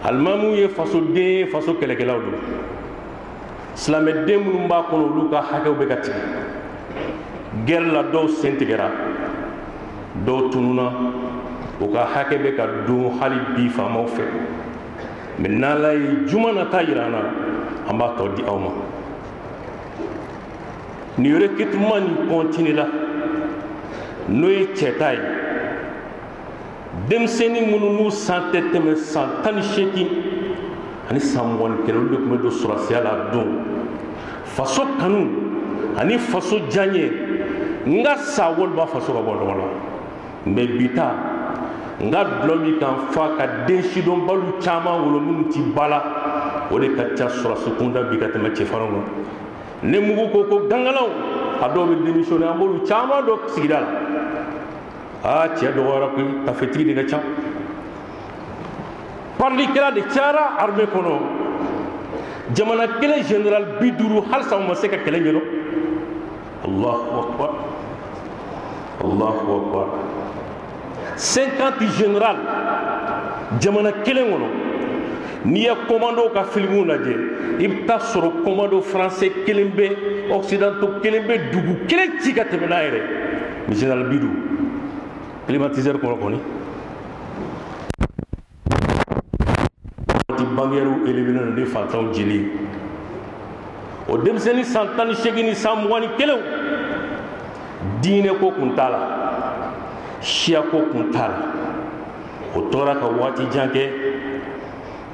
Alimamuw ye fasoden ye, faso kɛlɛkɛlaw don. Silamɛden minnu b'a kɔnɔ, olu ka hakɛw bɛ ka tigɛ. Guerre la, dɔw sen tigɛra, dɔw tununa, u ka hakɛ bɛ ka dun hali bi faamaw fɛ. Mɛ n'Ala ye juma nata yira an na, an b'a tɔ di aw ma. Nin recrutement nin continue la, n'o ye cɛ ta ye, denmisɛnnin minnu n'u san tɛ tɛmɛ san 18 ani san 21, olu de tun bɛ don sɔrɔsiya la. Don faso kanu ani faso diyaɲɛ, n ka sa walima faso ka bɔ nɔgɔ la. Mɛ bi ta, n ka dulɔ min kan fa ka den sidɔnbaliw caman wolo minnu ti ba la, o de ka ca sɔrɔsi kunda bi ka tɛmɛ cɛfarinw kan. Ni mugu ko ko gangalaw, a dɔw bɛ démissionner. An b'olu caman dɔn sigida la. Aa, cɛ dɔgɔyara koyi, tafetigi de ka ca, parlikɛla de cayara armée kɔnɔ. Jamana kelen général 50, halisa u ma se ka kɛlɛ ɲɛdɔn. Allahu akbar, Allahu akbar! 50 général jamana kelen kɔnɔ. N'i ye commando ka filimuw lajɛ, i bɛ taa sɔrɔ commando français kelen bɛ, occidentaux kelen bɛ dugu kelen ci ka tɛmɛ n'a yɛrɛ. Mais général 50 climatiseur kɔnɔ kɔni, ti banquiers élevé don ni fantanw jeli ye. O denmisɛnnin san 18 ni san 21, diinɛ ko kun t'a la, siya ko kun t'a la. O tora ka waati jan kɛ,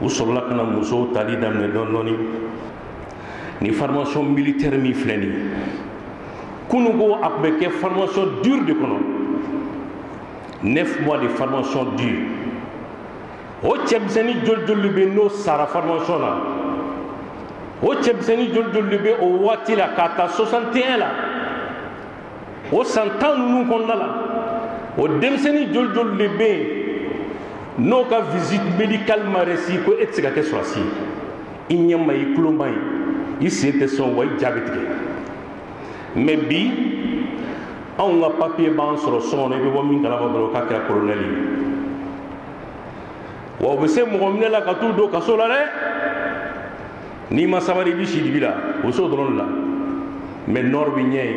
u sɔrɔla ka na musow tali daminɛ dɔɔni dɔɔni. Ni formation militaire min filɛ nin ye, kunun ko a tun bɛ kɛ formation dure de kɔnɔ, 9 mois de formation dure. O cɛmisɛnnin joli joli bɛ n'o sara formation na? O cɛmisɛnnin joli joli bɛ o waati la, k'a ta 61 la, o san 10 ninnu kɔnɔna la, o denmisɛnnin joli joli de bɛ yen n'o ka visite médicale ma réussi, ko e tɛ se ka kɛ sɔrɔsi ye, i ɲɛ ma ɲi, i tulo ma ɲi, i sen tɛ sɔn, wa i ja bɛ tigɛ? Mais bi, anw ka papier b'an sɔrɔ so kɔnɔ, i bɛ bɔ min kalama dɔrɔn k'a kɛra colonel ye. Wa u bɛ se mɔgɔ minɛ la ka t'u don kaso la dɛ. N'i ma sabali, i bɛ si dibi la. O s'o dɔrɔn de la. Mais nord bɛ ɲɛ yen.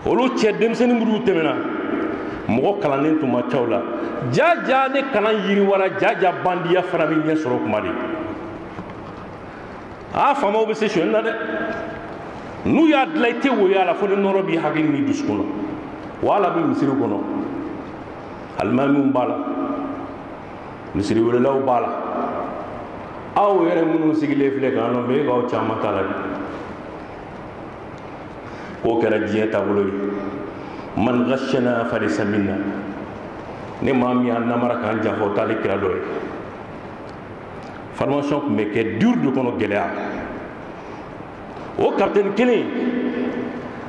Olu cɛ denmisɛnnin minnu tɛmɛna, mɔgɔ kalannen tun ma ca o la. Ja ja, ne kalan yiriwara, ja ja, bandiya fana bɛ ɲɛ sɔrɔ kuma de. Aa, faamaw bɛ se sonyɛli la dɛ. N'u y'a dilan, i tɛ woyo a la fo ni nɔrɔ b'i hakili ni dusukun na. Wa ala bɛ misiri kɔnɔ, alimamiw b'a la, misiri welelaw b'a la. Aw yɛrɛ minnu sigilen filɛ k'an nɔ, mɛ e k'aw caman t'a la bi. K'o kɛra diɲɛ taabolo ye. Man ghashana falaysa minna. Ne maa min y'an namara k'an janfa, o t'ale kira dɔ ye. Formation tun bɛ kɛ dur de kɔnɔ, gɛlɛya. O capitaine kelen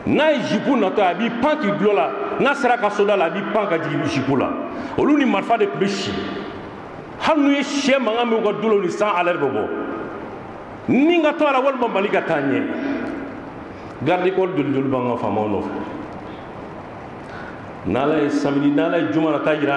n'a ye jipu natɔ, a b'i pan k'i dulɔ la. N'a sera ka soda la, a b'i pan ka jigin jipu la. Olu ni marifa de tun bɛ si. Hali n'u ye sɛ mankan min u ka du la, ni san alerte bɛ bɔ ni ka to a la, walima Mali ka taa ɲɛ. Garde corps joli joli b'an ka faamaw nɔfɛ? N'Ala ye samedi, n'Ala ye juma na taa yira.